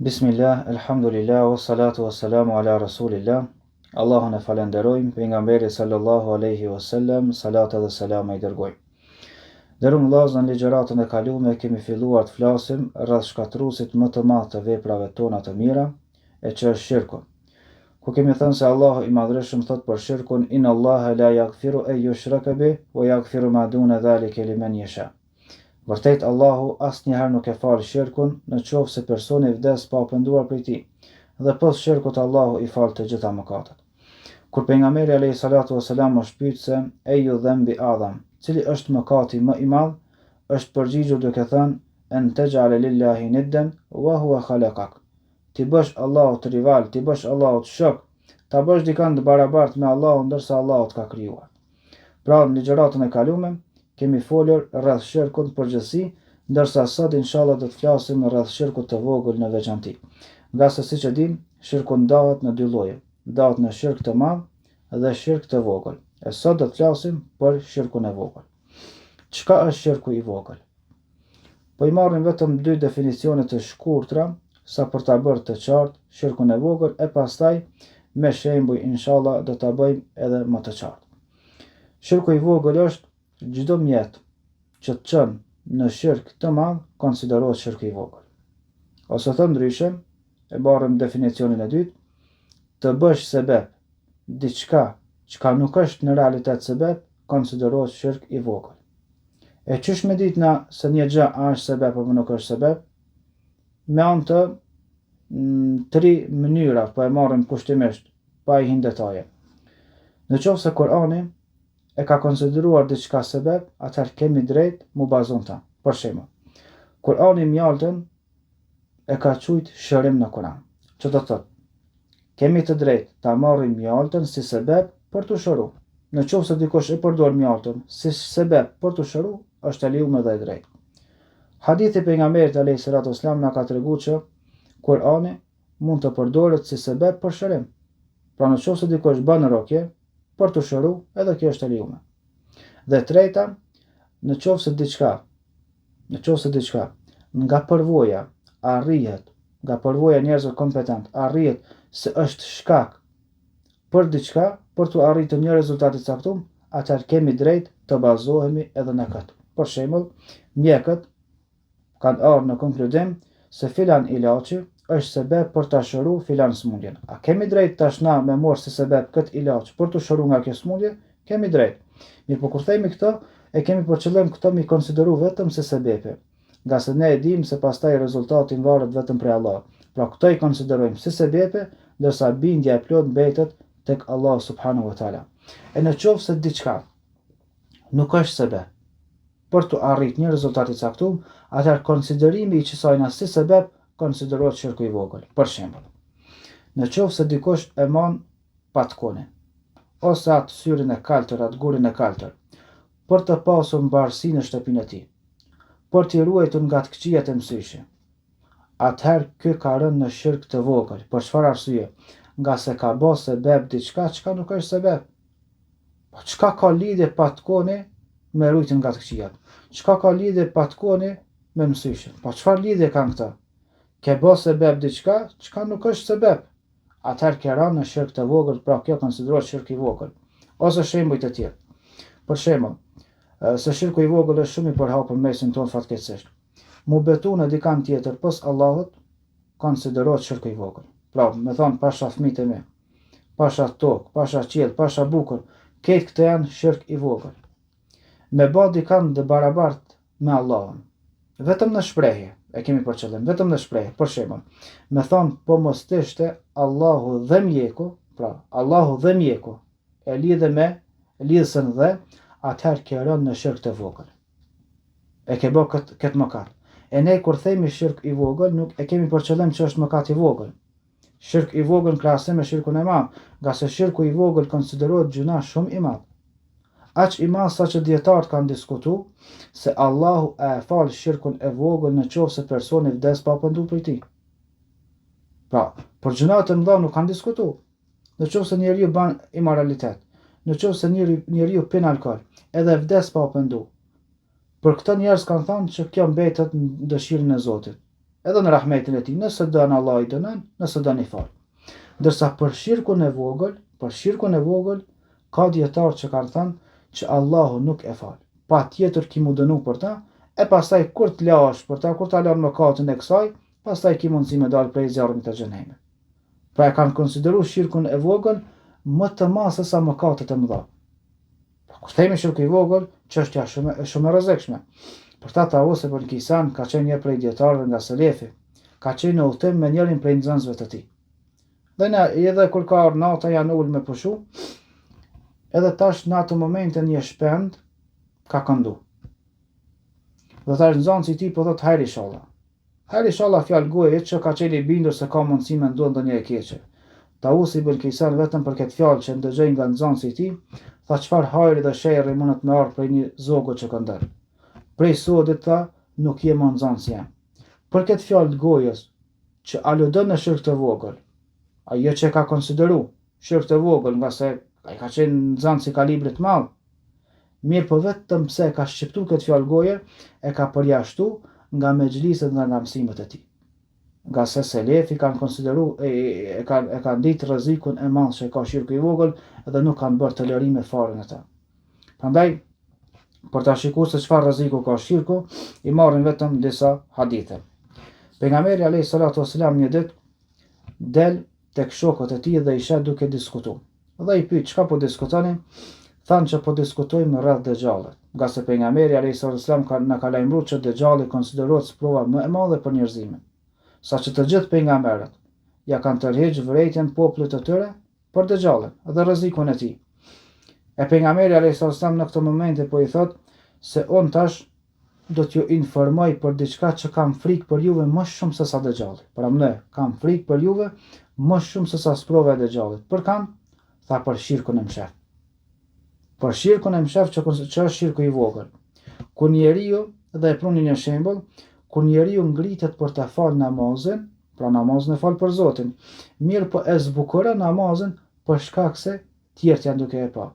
Bismillah, elhamdulillah, wa salatu wa salamu ala rasulillah. Allahun e falenderojmë, pejgamberit sallallahu aleyhi wa sallam, salate dhe selame i dërgojmë. Nderum vllazën, në ligjëratën e kalume kemi filluar të flasim rreth shkatërruesit më të madh të veprave tona të mira, e që është shirku. Ku kemi thënë se Allahu i madhërishëm thot për shirkun, inna Allahe la jagfiru en jushreke bih, wa jagfiru ma dune dhalike limen jesha. Vërtet Allahu asnjëherë nuk e fal shirkun në qoftë se personi vdes pa u penduar prej tij, dhe pos shirkut Allahu i fal të gjitha mëkatet. Kur Pejgamberi alejhi salatu ue selam është pyet se Eju dhenbi a'dham, cili është mëkati më i madh, është përgjigjur duke thënë En texh'ale lillahi nidden wa huwa khalakak. T'i bësh Allahut rival, t'i bësh Allahut shok, ta bësh dikënd të barabartë me Allahun ndërsa Allahu të ka krijuar. Pra, në ligjëratën e kalume, kemi folur rreth shirkut në përgjithësi, ndërsa sot inshallah do të flasim rreth shirkut të vogël në veçanti. Ngase siç e dimë, shirku ndahet në dy lloje, ndahet në shirk të madh dhe shirk të vogël. E sot do të flasim për shirkun e vogël. Çka është shirku i vogël? Po i marrim vetëm dy definicione të shkurtra sa për ta bërë të qartë shirkun e vogël e pastaj me shembuj inshallah do ta bëjmë edhe më të qartë. Shirku i vogël është çdo mjet që të çon në shirk të madh konsiderohet shirku i vogël. Ose thënë ndryshe, e marrim definicionin e dytë, të bësh sebep diçka çka nuk është në realitet sebep konsiderohet shirk i vogël. E qysh me ditë na se një gjë a është sebep apo nuk është sebep? Me anë të mm, tri mënyra, po e marrim kushtimisht, pa i hi në detaje. Në qoftë se Kurani e ka konsideruar diçka sebep, atëherë kemi drejt mu bazu n'ta. Për shembull, Kurani mjaltën e ka qujt shërim në Kuran. Që do të thotë, kemi të drejtë ta marrim mjaltën si sebep për t'u shëru. Në qoftë se dikush e përdor mjaltën si sebep për t'u shëru, është e lejume dhe e drejtë. Hadithi i pejgamberit alayhi salatu wasalam na ka tregu që Kurani mund të përdoret si sebep për shërim. Pra në qoftë se dikush bën rukje për t'u shëru, edhe kjo është e lejume. Dhe e treta, në qoftë se diçka Në qoftë se diçka nga përvoja arrihet, nga përvoja e njerëzve kompetent, arrihet se është shkak për diçka, për të arritur një rezultat i caktuar, atëherë kemi drejt të bazohemi edhe në këtë. Për shembull, mjekët kanë ardhur në konkludim se filan ilaçi është sebep për ta shëru filan sëmundjen. A kemi drejt tash na me marrë si sebep këtë ilaç për t'u shëru nga kjo sëmundje? Kemi drejt. Mirëpo kur themi këto, e kemi për qëllim këto m'i konsideru vetëm si sebepe, ngase ne e dimë se pastaj rezultati varet vetëm prej Allahut. Pra këto i konsiderojmë si sebepe, ndërsa bindja e plotë mbetet tek Allahu subhanahu wa taala. E në qoftë se diçka nuk është sebep për të arrit një rezultat i caktuar, atëherë konsiderimi i qësajna si sebep konsiderohet shirku i vogël. Për shembull, në qoftë se dikush e man patkonin, ose atë syrin e kaltër, atë gurin e kaltër, për të pasur mbarësi në shtëpinë e tij, për t'i ruajtur nga të këqijat e mësyshi. Atëherë ky ka rënë në shirk të vogël, për çfarë arsye? Ngase ka bo sebeb diçka çka nuk është sebeb. Po çka ka lidhje patkoni me rujtjen nga të këqijat? Çka ka lidhje patkoni me mësyshin? Po çfarë lidhje kanë këta? Ke bo sebeb diçka çka nuk është sebeb. atëherë ke rënë në shirk të vogël, pra kjo konsiderohet shirk i vogël. Ose shembuj të tjerë. Për shembull, se shirku i vogël është shumë i përhapur në mesin tonë fatkeqësisht. Mu betu në dikan tjetër pos Allahut konsiderohet shirku i vogël. Pra, me thonë pasha fëmijët e mi, pasha tokë, pasha qiell, pasha bukën, krejt këto janë shirk i vogël. Me ba dikan të barabart me Allahun. Vetëm në shprehje, e kemi për qëllim, vetëm në shprehje, për shembull, me thonë po mos të ishte Allahu dhe mjeku, pra Allahu dhe mjeku, e lidhe me lidhësën dhe, atëherë ke rënë në shirk të vogël. E ke bë këtë kët mëkat. E ne kur themi shirk i vogël, nuk e kemi për qëllim që është mëkat i vogël. Shirk i vogël në krahasim me shirkun e madh, ngase shirku i vogël konsiderohet gjynah shumë i madh. Aq i madh saqë dijetarët kanë diskutu se Allahu a e fal shirkun e vogël në qoftë se personi vdes pa u pendu prej tij. Pra, për gjynahet e mëdha nuk kanë diskutu. Në qoftë se njeriu ban imoralitet, në qoftë se njeriu pin alkool, edhe vdes pa u pendu. Për këto njerëz kanë thënë që kjo mbetet në dëshirën e Zotit. Edhe në rahmetin e tij, nëse don Allahu i dënon, nëse don i fal. Ndërsa për shirkun e vogël, për shirkun e vogël ka dijetarë që kanë thënë që Allahu nuk e fal. Patjetër ki mu dënu për ta, e pastaj kur të lahesh për ta, kur ta lan mëkatin e kësaj, pastaj ki mundësi me dalë prej zjarrit të xhehenemit. Pra e kanë konsideru shirkun e vogël më të madh se sa mëkatet e mëdha. Pra kur themi shirku i vogël, çështja është shumë shumë e rrezikshme. Për ta Taus ibn Kejsan ka qenë një prej dijetarëve nga Selefi, ka qenë në udhëtim me njërin prej nxënësve të tij. Dhe në edhe kur ka ardhur nata janë ul me pushu, edhe tash në ato momente një shpend ka këndu. Dhe tash nxënësi i tij po thot hajr ishalla. Hajr ishalla fjalë goje që ka qenë i bindur se ka mundësi me ndodh ndonjë e keqe. Tausi ibn Kejsan vetëm për këtë fjalë që ndëgjoi nga nxënësi i tij, tha çfarë hajri dhe sherri mundet me ardhë prej një zogu që këndon. Prej sodit tha, nuk je më nxënës jem. Për këtë fjalë të gojës, që aludon në shirk të vogël, ajo që e ka konsideru shirk të vogël, ngase ai ka qenë nxënës i kalibrit të madh, Mirëpo vetëm pse e ka shqiptu këtë fjalë goje, e ka përjashtu nga mexhliset dhe nga mësimet e tij. Ngase selefi kanë konsideru e, e, kanë e kanë ditë rrezikun e madh që ka shirku i vogël dhe nuk kanë bërë tolerime fare në të. Prandaj për ta shikuar se çfarë rreziku ka shirku, i marrim vetëm disa hadithe. Pejgamberi alayhi salatu wasalam një ditë del tek shokët e tij dhe i sheh duke diskutu. Dhe i pyet çka po diskutoni, thanë që po diskutojmë rreth Dexhallit, ngase Pejgamberi alejhi salatu ves selam ka na ka lajmëruar që Dexhalli konsiderohet sprova më e madhe për njerëzimin, saqë të gjithë pejgamberët ja kanë tërheq vërejtjen popullit të tyre për Dexhallin dhe rrezikun e tij. E Pejgamberi alejhi salatu ves selam në këto momente po i thotë se unë tash do t'ju informoj për diçka që kam frikë për juve më shumë se sa Dexhalli. Paramendo, kam frikë për juve më shumë se sa sprova e Dexhallit. Për kan? Tha për shirkun e mshef. Për shirkun e mshef që, që është shirku i vogël. Kur njeriu, dhe e pruni një shembull, kur njeriu ngritet për të falë namazin, pra namazin e fal për Zotin, mirëpo e zbukuron namazin për shkak se tjerët janë duke e pa.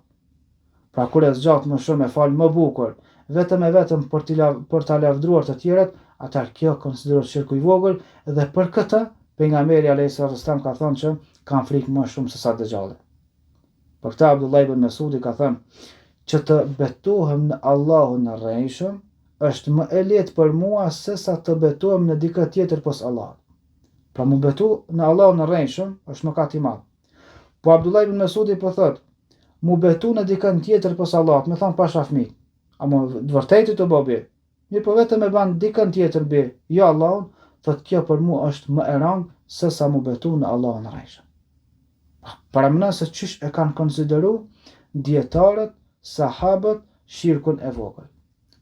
Pra kur e zgjat më shumë e fal më bukur, vetëm e vetëm për t'i për ta lavdruar të tjerët, atëherë kjo konsiderohet shirku i vogël dhe për këtë pejgamberi alayhis salam ka thënë që kam frikë më shumë se sa Dexhalli. Për këtë Abdullah ibn Mesudi ka thënë që të betohem në Allahun e rrejshëm është më e lehtë për mua se sa të betohem në dikë tjetër pos Allahut. Pra mu betu në Allahun e rrejshëm është mëkat i madh. Po Abdullah ibn Mesudi po thot, mu betu në dikën tjetër pos Allahut, me thonë pasha fëmijët. Ama të vërtetë të bo be. Mirëpo vetëm e ban dikën tjetër be, jo Allahun, thot kjo për mu është më e rëndë se sa mu betu në Allahun e rrejshëm. Paramendo se qysh e kanë konsideru dijetarët, sahabët, shirkun e vogël.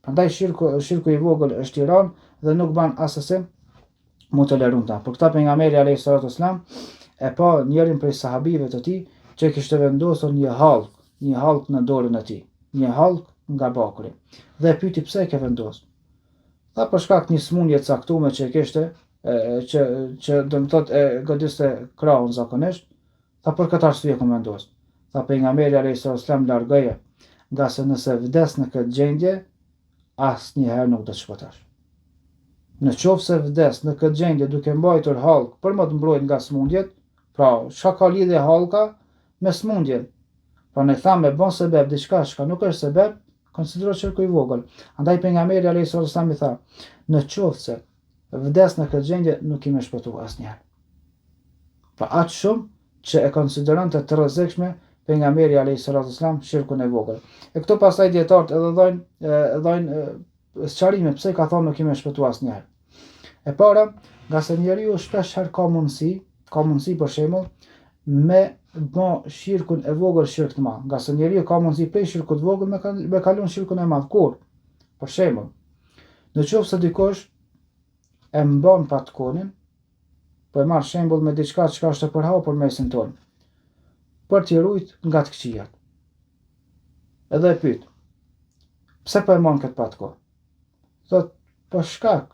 Prandaj shirku, shirku i vogël është i rëndë dhe nuk ban asesi mu toleru ta. Për këta pejgamberi alayhi salatu wasalam e pa njërin prej sahabive të tij që kishte vendosur një hallk, një hallk në dorën e tij, një hallk nga bakri. Dhe e pyeti pse e ke vendosur? Tha për shkak të një sëmundje të caktuar që e kishte, e, që që do të thotë e godiste krahun zakonisht, tha për këtë arsye kam vendos. Tha pejgamberi alayhi salatu wasalam largoje, ngase nëse vdes në këtë gjendje, asnjëherë nuk do të shpëtosh. Në qoftë se vdes në këtë gjendje duke mbajtur hallkë për me të mbrojt nga sëmundjet, pra çka ka lidhje hallka me sëmundjen? Pra ne thamë me bon sebeb diçka çka nuk është sebeb, konsiderohet shirku i vogël. Andaj pejgamberi alayhis salam i tha, në qoftë se vdes në këtë gjendje nuk ki me shpëtu asnjëherë. Pra aq shumë që e konsideronte të rrezikshme pejgamberi alayhis salatu wasalam shirkun e vogël. E këto pastaj dijetarët edhe dhojnë dhojnë sqarime pse ka thonë nuk ki me shpëtu asnjëherë. E para, ngase njeriu shpesh herë ka mundësi, ka mundësi për shembull me bë shirkun e vogël shirk të madh, ngase njeriu ka mundësi prej shirkut të vogël me me kalon shirkun e madh. Kur? Për shembull, në qoftë se dikush e mban patkonin, Po e marr shembull me diçka çka është e përhapur në mesin tonë. Për t'i rujt nga të këqijat. Edhe e pyet. Pse po e mban këtë patko? Thot, për shkak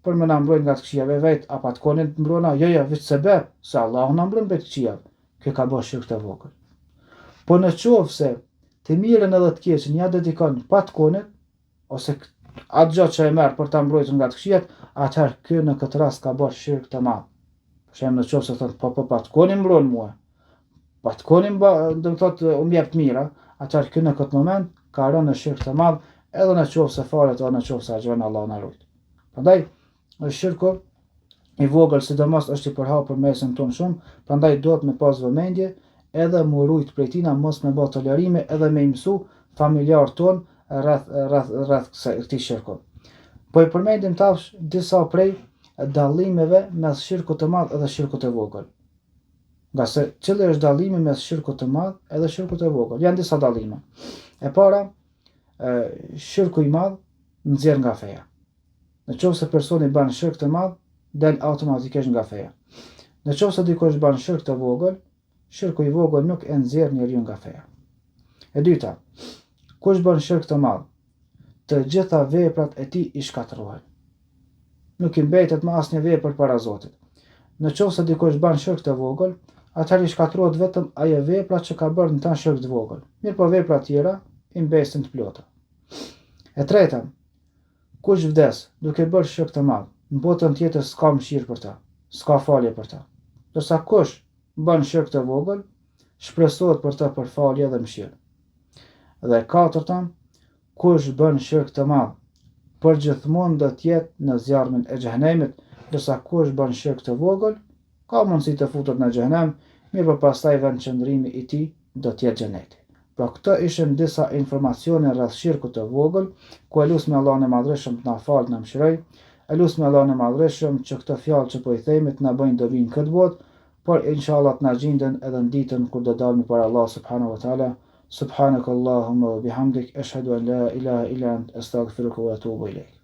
për me na mbrojt nga të këqijat, e vet, a patkoni të mbrona? Jo, jo, veç sebeb, se Allahu na mbron prej të këqijave. Kjo ka bërë shirk të vogël. Po në qoftë se të mirën edhe të keqen ja dedikon patkonit, ose atë gjë që e merr për ta mbrojtur nga të këqijat, atëherë ky në këtë rast ka bërë shirk të madh. Për shembull, në qoftë se thotë, po, po, pa të koni mbron mua, pa të koni, do të thotë, um jep të mira, atëherë ky në këtë moment ka rënë në shirk të madh, edhe në qoftë se falet, edhe në qoftë se agjëron Allahu na rujt. Prandaj, shirku i vogël sidomos është i përhapur mesin tonë shumë, prandaj duhet me pas vëmendje edhe mu rujt prej tina mos me bë tolerime edhe me i mësu familjarët tonë rreth rreth rreth kësaj këtij shirku. Po i përmendim tash disa prej dallimeve mes shirkut të madh edhe shirkut të vogël. Ngase cili është dallimi mes shirkut të madh edhe shirkut të vogël? Janë disa dallime. E para, shirku i madh nxjerr nga feja. Në qoftë se personi bën shirk të madh, del automatikisht nga feja. Në qoftë se dikush bën shirk të vogël, shirku i vogël nuk e nxjerr njeriun nga feja. E dyta, kush bën shirk të madh, të gjitha veprat e tij i shkatërrohen. Nuk i mbetet më asnjë vepër para Zotit. Në qoftë se dikush bën shirk të vogël, atëherë i shkatërrohet vetëm ajo vepra që ka bërë në të shirk të vogël. Mirëpo veprat tjera i mbesin të plota. E treta, kush vdes duke bërë shirk të madh, në botën tjetër s'ka mëshirë për të, s'ka falje për të. Ndërsa kush bën shirk të vogël, shpresohet për të për falje dhe mëshirë. Dhe e katërta, kush bën shirk të madh, përgjithmonë do të jetë në zjarmin e xhehenemit, ndërsa kush bën shirk të vogël, ka mundësi të futet në xhehenem, mirëpo pastaj vendqëndrimi i tij do të jetë xheneti. Pra këto ishin disa informacione rreth shirkut të vogël, ku e lusmi Allahun e Madhërishëm të na falë, të na mëshirojë, e lusmi Allahun e Madhërishëm që këto fjalë që po i themi të na bëjnë dobi në këtë botë, por inshallah të na gjinden edhe në ditën kur do dalim para Allahut subhanahu wa taala. Subhanaka Allahumma wa bihamdik ashhadu an la ilaha illa ant astaghfiruka wa atubu ilaik.